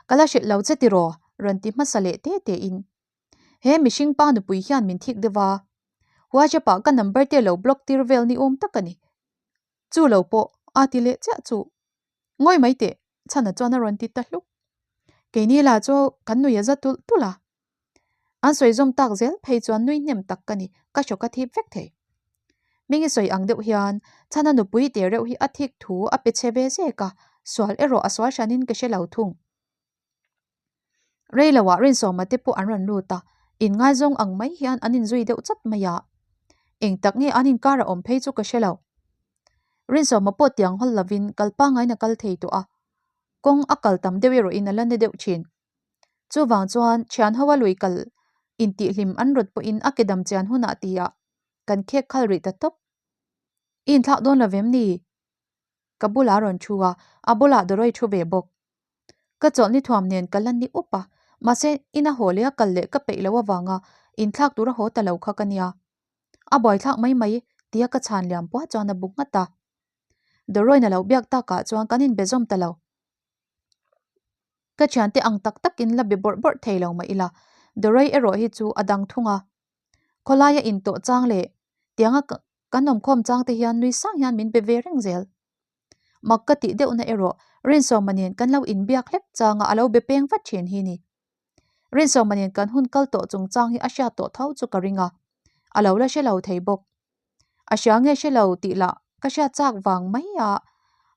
Ka la hrilh lo che tiraw? rawn ti hmasa leh te te in. He mihring pa nupui hian min thik deuh a, WhatsApp ah ka number te lo block tir vel ni awm tak a ni. Chu lo pawh a ti leh chiah chu. Ngawi mai teh, chhana chuan a rawn ti ta hluk. Keini lah chu kan nui a za tulh tulh a. An sawi zawm tak zel phei chuan nui hnem tak ka ni, ka hrawk a thip vek thei. Hming i sawi ang deuh hian chhana nupui te reuh hi a thik thu a pe chhe ve zek a, sual erawh a sual hranin ka hre lo thung. Rei loah Rinsawma te pawh an rawn lut a, inngaizawng ang mai hian an inzui deuh chat mai a. Eng tak nge an inkar a awm phei chu ka hre lo. Rinsawma pawh tiang hawl lovin kal pangngain a kal thei tawh a, kawng a kal tam deuh erawhin a la ni deuh thin. Chuvang chuan thian ho a lui kal intihhlim an rawt pawhin a ke dam chian hunah tia kan khek khal rih ta tawp. I inthlak dawn lo vem ni? Ka bulah a rawn thu a, a bulah Doroi thu ve bawk. Ka chawlhni thuam nen ka la ni up a, mahse ina haw leh a kal leh ka peih loh avanga inthlak tur a haw ta lo kha ka nia. A buaithlak mai mai tia ka chhan liam puah chuan a bu nghat a. Doroina lo biak takah chuan kan inbe zawm ta lo. Ka thiante ang tak takin la be bawrh bawrh thei lo mah ila, Doroi erawh hi chu a dang thung a. Khawlaia intawh chang leh tianga kan awmkhawm chang te hian nui sang hian min be ve reng zel. Mak ka tih deuhna erawh Rinsawma nen kan lo inbiak hlek changa a lo be peng vat thin hi ni. Rinsawma nen kan hun kal tawh chungchang hi a hriat tawh tho chu ka ring a, a lo la hre lo thei bawk. A hria nge hre lo tih lah ka hriat chak vang mai a,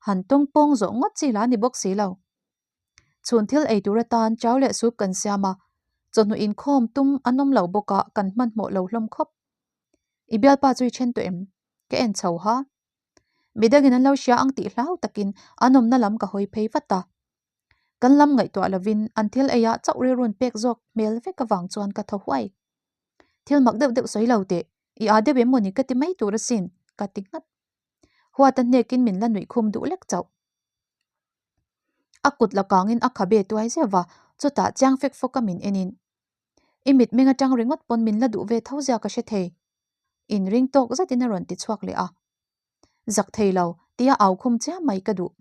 han tawng pawng zawh ngawt chi lah a ni bawk si lo. Chhun thil ei tur atan chau leh soup kan siam a, chawhnu inkhawm tum an awm lo bawk a kan hmanhmawh lo hlawm khawp. I bialpa chu i then tawh em? Ka en chho ha. Midangin an lo hria ang tih hlau takin an awmna lam ka hawi phei vat a. Kan lam ngaihtuah lovin an thil eiah chauh rilrun pek zawk hmel vek avang chuan ka thaw huai. Thil mak deuh deuh sawi lo teh, i aa deuh em mawni ka ti mai tur asin, ka ti nghat. Huat a hnekin min la nuih khum duh lek chauh. A kut la kangin a khabe tuai zeuh va, chutah chiang fek fawka min enin. I mitmeng atang ringawt pawn min la duh ve tho zia ka hre thei. Inring tawk zetin a rawn ti chhuak leh a. Zak thei lo, tia au khum chiam mai ka duh.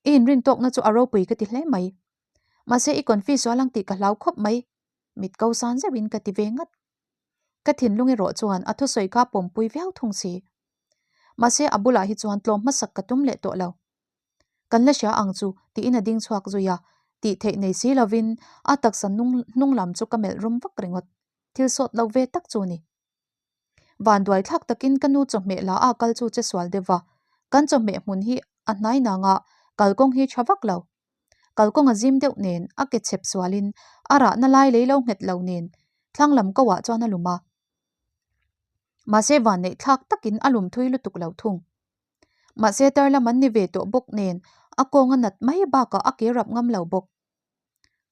I inrin tawkna chu a ropui ka ti hle mai. Mahse i confi sual ang tih ka hlau khawp mai, mit ko san zeuhin ka ti ve ngat. Ka thinlung erawh chuan a thusawi kha pawmpui viau thung si. Mahse a bulah hi chuan tlawm hmasak ka tum leh tawh lo. Kan la hria ang chu tiin a ding chhuak zui a, tih theih nei si lovin a taksa hnung lam chu ka melh rum vak ringawt. Thil sawt lo ve tak chu ni. Vanduai thlak takin ka nu chawhmeh la a kal chu che sual deuh va, kan chawhmeh hmun hi a hnai nang a, kalkawng hi tha vak lo. Kalkawng a zim deuh nen a ke chhep sualin a rahna lai lei lo nghet lo nen thlang lam ko ah chuan a lum a. Mahse vanneih thlak takin a lum thui lutuk lo thung. Mahse tar lam an ni ve tawh bawk nen a kawng a nat mai bakah a ke rap ngam lo bawk.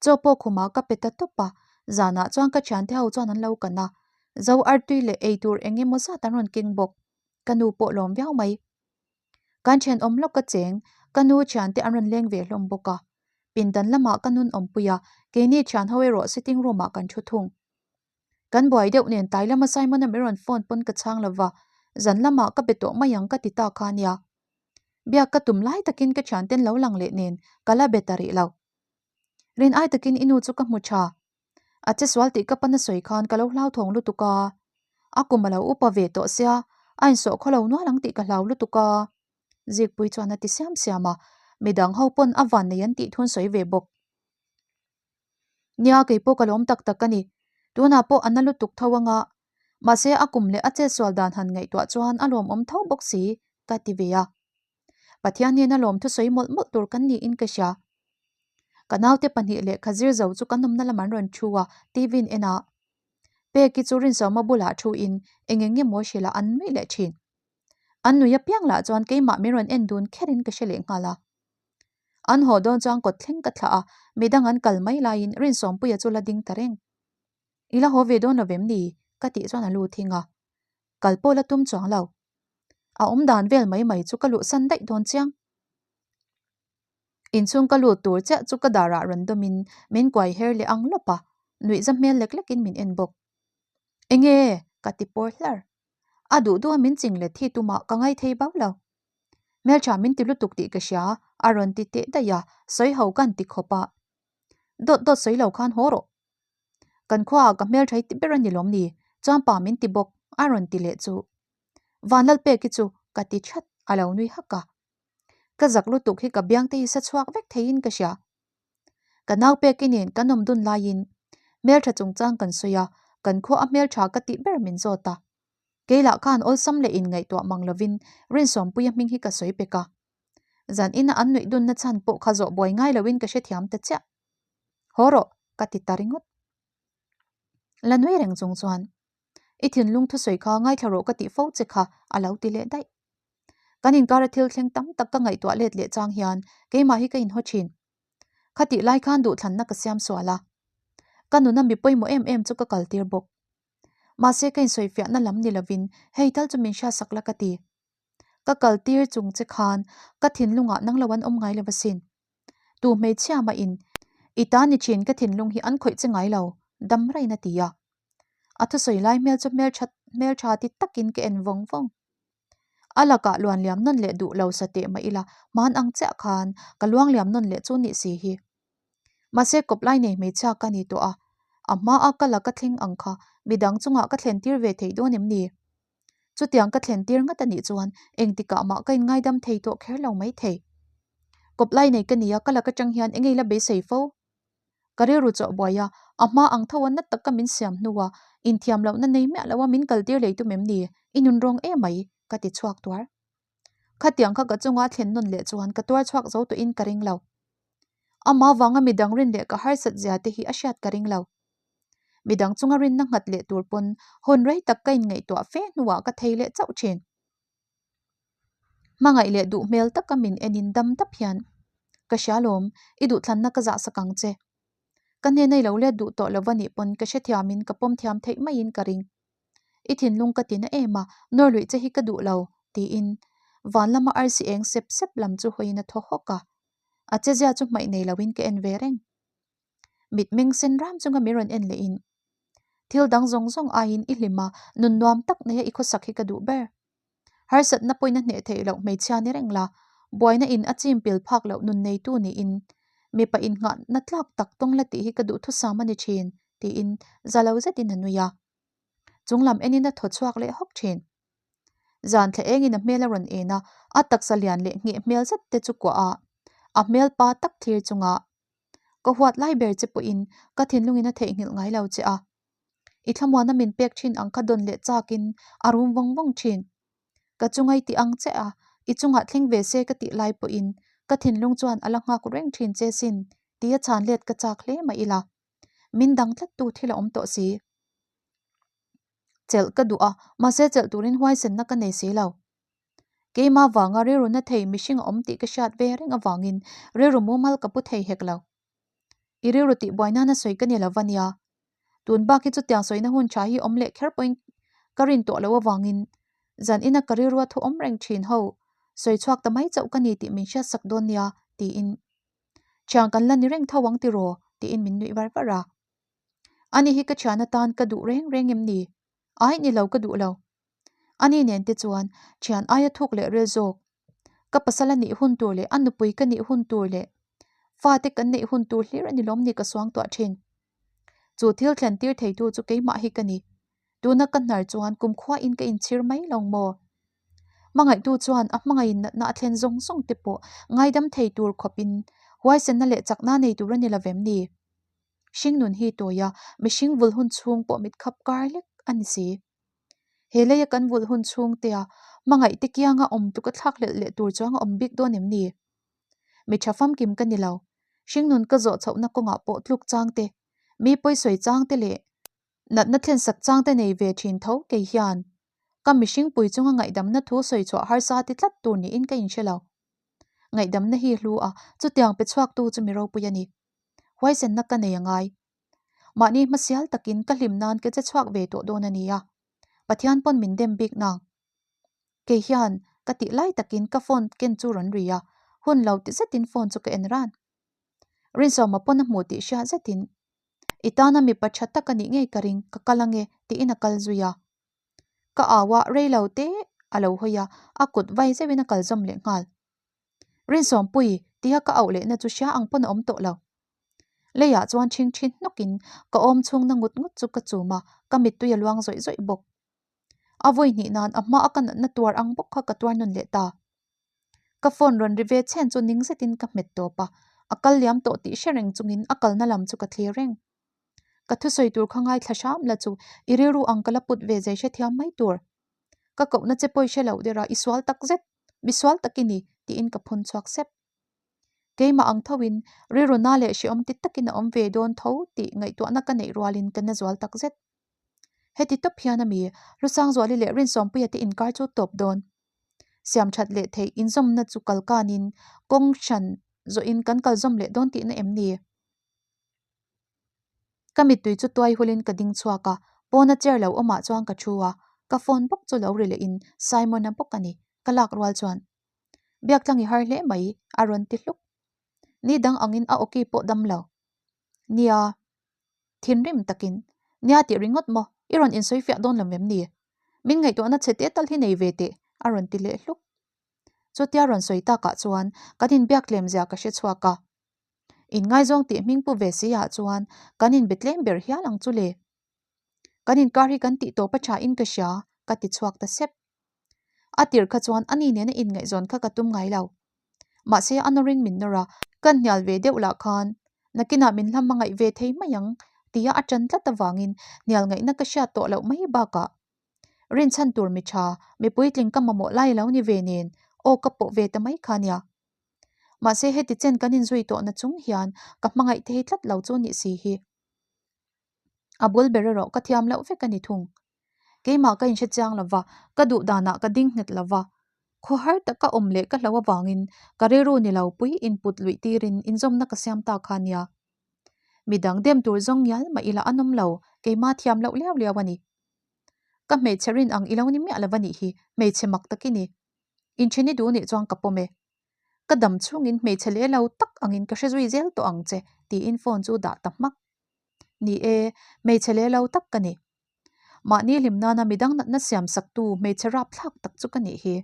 Chaw pawh khumah ka pe ta tawp a, zanah chuan ka thiante ho chuan an lo kan a, zo artui leh eitur eng emaw zat an rawn keng bawk, ka nu pawh lawm viau mai. Kan thenawm lawk ka cheng, ka nu thiante an rawn leng ve hlawm bawk a, pindan lamah ka nun awmpui a, keini thian ho erawh sitting room ah kan thu thung. Kan buai deuh nen tlai lama Simon-a min rawn phone pawn ka chhang lova, zan lamah ka be tawh mai ang ka ti ta kha nia. Biak ka tum lai takin ka thianten lo lang leh nen ka la be ta rih lo. Rin ai takin i nu chu ka hmu tha. A che sual tih ka pan a sawi khan ka lo hlauthawng lutuk a. A kum a lo upa ve tawh sia, a insawh khaw lo nual ang tih ka hlau lutuk a. Zikpui chuan a ti siam siam a, midang ho pawn a van nei an tih thun sawi ve bawk. Nia kei pawh ka lawm tak tak a ni. Tunah pawh a na lutuk tho anga. Mahse a kum leh a chetsual dan han ngaihtuah chuan a lawmawm tho bawk si ka ti ve a. Pathian hnena lawm thusawi mawlh mawlh tur kan niin ka hria. Ka naute pahnih leh kha zir zo chu kan awmna lam an rawn thu a, TV in en a. Peki chu Rinsawma bulah thu in eng eng nge maw hrilh a an nuih leh thin. An nui apiang lah chuan keimah min rawn en dun kher in ka hre leh nghal a. An haw dawn chuan kawt thleng ka thlah a, midang an kal mai laiin Rinsawmpuia chu la ding ta reng. I la haw ve dawn lo vem ni? ka tih chuan a lu thing a. Kal pawh la tum chuang lo. A awm dan vel mai mai chu ka luhsan daih dawn chiang. Inchhung ka lut tur chiah chu ka darah rawn dawmin min kuai her leh ang lawp a, nuihza hmel lek lekin min en bawk. Enge? ka ti pawr hlar. A duh duha min ching let hi tumah ka ngaithei bau lo. Hmeltha min ti lutuk tih ka hria, a rawn ti teh daih a, sawi ho kan ti khawp a. Dawt dawt sawi lo khan haw rawh. Kan khuaah ka hmeltha hi ti ber a ni lawm ni? Chuan pa min ti bawk, a rawn ti leh chu. Vanlalpeki chu ka ti that, a lo nui hak a. Ka zak lutuk hi ka biangte hi sa chhuak vek theiin ka hria. Ka naupeki nen kan awm dun laiin hmeltha chungchang kan sawi a, kan khua a hmeltha ka tih ber min zawt a. Kei lah khan awlsam leh inngaihtuah mang lovin Rinsawmpuia hming hi ka sawi pek a. Zan ina an nuih dunna chhan pawh kha zawh buai ngai loin ka hrethiam ta chiah. Haw rawh, ka ti ta ringawt. La nui reng chung chuan, I thinlung thusawi kha ngaithla rawh ka tih fo che kha a lo ti leh daih. Kan inkara thil thleng tam tak ka ngaihtuah let leh chang hian keimah hi ka inhaw thin. Khatih lai khan duhthlanna ka siam sual a. Ka nuna mi pawimawh em em chu ka kaltir bawk. Mahse ka insawifiahna lam ni lovin hei tal chu min hriatsak la ka ti. Ka kaltir chung che khan ka thinlungah nang lo an awm ngai lo asin. Tu hmeichhia mah in i ta ni thin ka thinlung hi an khawih che ngai lo, dam rain a ti a. A thusawi lai hmel chu hmeltha hmeltha ti takin ka en vawng vawng. A lakah luanliam nawn leh duh lo sa teh mah ila hman ang chiah khan ka luangliam nawn leh chu nih si hi. Mahse kawp lai nei hmeichhia ka ni tawh a, a hmaa ka la ka thleng ang kha midang chungah ka thlen tir ve theih dawn em ni? Chutiang ka thlen tir ngat a nih chuan engtikah mah ka inngaidam thei tawh kher lo mai thei. Kawp lai nei ka nia ka lak atang hian eng ei la beisei fo? Ka rilru chawh buai a, a hma ang tho a nat taka min siam hnua inthiam lohna nei miah loa min kaltir lei tum em ni? I nun rawng emai ka ti chhuak tuar. Khatiang kha ka chunga thlen nawn leh chuan ka tuar chhuak zo tawhin ka ring lo. Amah vanga midang rin leh ka harsat zia te hi a hriat ka ring lo. Midang chunga rinna nghat leh tur pawn hawn rei tak ka inngaihtuah fe hnuah ka thei leh chauh thin. Hmangaih leh duh hmel taka min enin dam dap hian, Ka hria lawm, i duhthlanna ka zahsak ang che. Ka hnena i lo let duh tawh lova nih pawn ka hrethiamin ka pawm thiam theih maiin ka ring. I thinlung ka ti na em a, nawr luih che hi ka duh lo, tiin van lama arsi eng sep sep lam chu hawiin a thaw hawk a. A chezia chu hmaih nei loin ka en ve reng. Mitmeng sen ram chunga min rawn en lehin, Thil dang zawng zawng aiin i hlim a, nun nuam tak neia i khawsak hi ka duh ber. Harsatna pawhin a hneh theih loh hmeichhia ni reng la, buaina in a chim pil phak loh nun neitu niin mipa innghahna tlak tak tawng la tih hi ka duhthusam a ni thin, tiin za lo zetin a nui a. Chung lam enin a thaw chhuak leh hawk thin. Zan thla engin a hmel a rawn en a, a taksa lian leh ngheh hmel zet te chu kuah a, a hmel pa tak thlir chunga ka huat lai ber che pawhin ka thinlungin a theihnghilh ngai lo che a. I thlamuana min pek thin ang kha dawn leh chakin a rum vawng vawng thin. Ka chunga i tih ang che a, i chungah thleng ve se ka tih lai pawhin ka thinlung chuan a la nghak reng thin che sin tia chhan let ka chak hle mah ila. Min dang tlat tu thil a awm tawh si. Chelh ka duh a, mahse chelh turin huaisenna ka nei si lo. Keimah vanga rilru na thei mihring a awm tih ka hriat ve reng avangin rilru mumal ka pu thei hek lo. I rilru tih buai nana sawi ka ni lo va nia. Tun bak hi chutiang sawina hun tha hi awm leh kher pawhin ka rin tawh loh avangin zan ina ka rilrua thu awm reng thin ho sawi chhuak ta mai chauh ka ni tih min hriatsak dawn nia tiin Thian kan la ni reng tho ang tiraw? tiin min nuih var var a. Ani hi ka thian atan ka duh reng reng em ni? Ai ni lo ka duh lo. Ani nen te chuan thian aia thuk leh ril zawk. Ka pasal a nih hun tur leh a nupui ka nih hun tur leh fate kan neih hun tur hlir a ni lawm ni ka suang tuah thin. Chu thil thlen tir theitu chu keimah hi ka ni. Tuna ka hnar chuan kumkhuain ka inchhir mai lo maw? Hmangaihtu chuan a hmangaihin natna a thlen zawng zawng te pawh ngaidam thei tur khawpin huaisenna leh chakna nei tur a ni lovem ni? Hringnun hi tawi a, mihring vul hun chhung pawh mitkhap kar lek a ni si. He leia kan vul hun chhung tea hmangaihte kianga awm tluk a thlak hlelh leh tur chuang a awm bik dawn em ni? Mi tha famkim ka ni lo. Hringnun ka zawh chhohna kawngah pawh tluk chang te, mi pawisawi chang te leh natna thlensak chang te nei ve thin tho kei hian ka mihring pui chunga ngaihdamna thu sawi chhuah harsa ti tlat tur niin ka inhre lo. Ngaihdamna hi hlu a, chutiang pe chhuaktu chu mi ropui a ni. Huaisenna ka nei a ngai. Mahni hmasial takin ka hlim nan ka che chhuak ve tawh dawn a nia. Pathian pawn min dem bik nang. Kei hian ka tih lai takin ka phone ken chu rawn ri a, hun lo ti zetin phone chu ka en ran. Rinsawma pawn a hmu tih hriat zetin, I tana mipa tha tak a nih ngei ka ring, ka kal ange, tiin a kal zui a. Ka au a, rei lo te a lo hawi a, a kut vai zeuhin a kal zawm leh nghal. Rinsawmpui, tia ka auh lehna chu hria ang pawn a awm tawh lo. Leiah chuan ṭhingṭhi hnawkin ka awm chhungna ngut ngut chu ka chum a, ka mittui a luang zawih zawih bawk. A vawi hnih nan a hma a ka natna tuar ang bawk kha ka tuar nawn leh ta. Ka phone rawn ri ve chhen chu ning zetin ka hmet tawp a, a kal liam tawh tih hre reng chungin a kalna lam chu ka thlir reng. Ka thusawi tur kha ngaithla hram la chu i rilru ang ka la put ve zai hrethiam mai tur. Ka kohna che pawi hre loh der a, i sual tak zet, mi sual tak i ni, tiin ka phun chhuak sep. Keimah ang thoin rilru na leh hrehawm ti takin a awm ve dawn tho tih ngaihtuahna ka neih rualin ka na zual tak zet. Heti tawp hian a mi Lusangzuali leh Rinsawmpuia te inkar chu tawp dawn. Siam that leh theih inzawmna chu kal kanin kawng hran zawhin kan kal zawm leh dawn tihna em ni? Ka mittui chu tuai hulin ka ding chhuak a, pawna chair lo awmah chuan ka thu a, ka phone bawk chu lo ri lehin Simon-a bawk a ni, ka lak rual chuan Biaktlang i har hle mai a rawn ti hluk. Ni dang angin a awki pawh dam lo. Nia, thinrim takin, Nia tih ringawt maw, i rawn insawi fiah dawn lo em ni? Min ngaihtuahna chhe teh tal hi nei ve teh a rawn ti leh hluk. Chutia rawn sawi takah chuan kan inbiak tlem zia ka hre chhuak a. Inngaizawng tih hming pu ve si ah chuan kan inbe tlem ber hial ang chu le. Kan inkar hi kan tih tawp a tha in ka hria, ka ti chhuak ta sep. A tir kha chuan ani nena inngaihzawn kha ka tum ngai lo. Mahse a nawrin min nawr a, kan hnial ve deuh lah khan nakinah min hla hmangaih ve thei mai ang tia a tan tlat avangin hnial ngaihna ka hriat tawh loh mai bakah rinchhan tur mi tha, mi puitling ka mamawh lai lo ni ve nen aw ka pawh ve ta mai kha nia. Mahse heti chen kan inzui tawhna chung hian ka hmangaih thei tlat lo chu nih si hi. A bul ber erawh ka thiam loh vek a ni thung. Keimah ka inhre chiang lo va, ka duh danah ka ding nghet lo va. Khaw har taka awm leh ka hlo avangin ka rilru ni lo pui input luih tirin inzawmna ka siam ta kha nia. Midang dem tur zawng ngial mah ila an awm lo, keimah thiam loh liau liau a ni. Ka hmeichhe rin ang i lo ni miah lo va nih hi, hmeichhe mak tak i ni. Inṭhen i duh nih chuan ka pawm e. Ka dam chhungin hmeichhe leh lo tak angin ka hre zui zel tawh ang che, tiin phone chu dah ta hmak. Ni e, hmeichhe leh lo tak ka ni. Mahni hlim nana midang natna siam saktu hmeichhe rapthlak tak chu ka nih hi.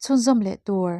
Chhunzawm leh tur.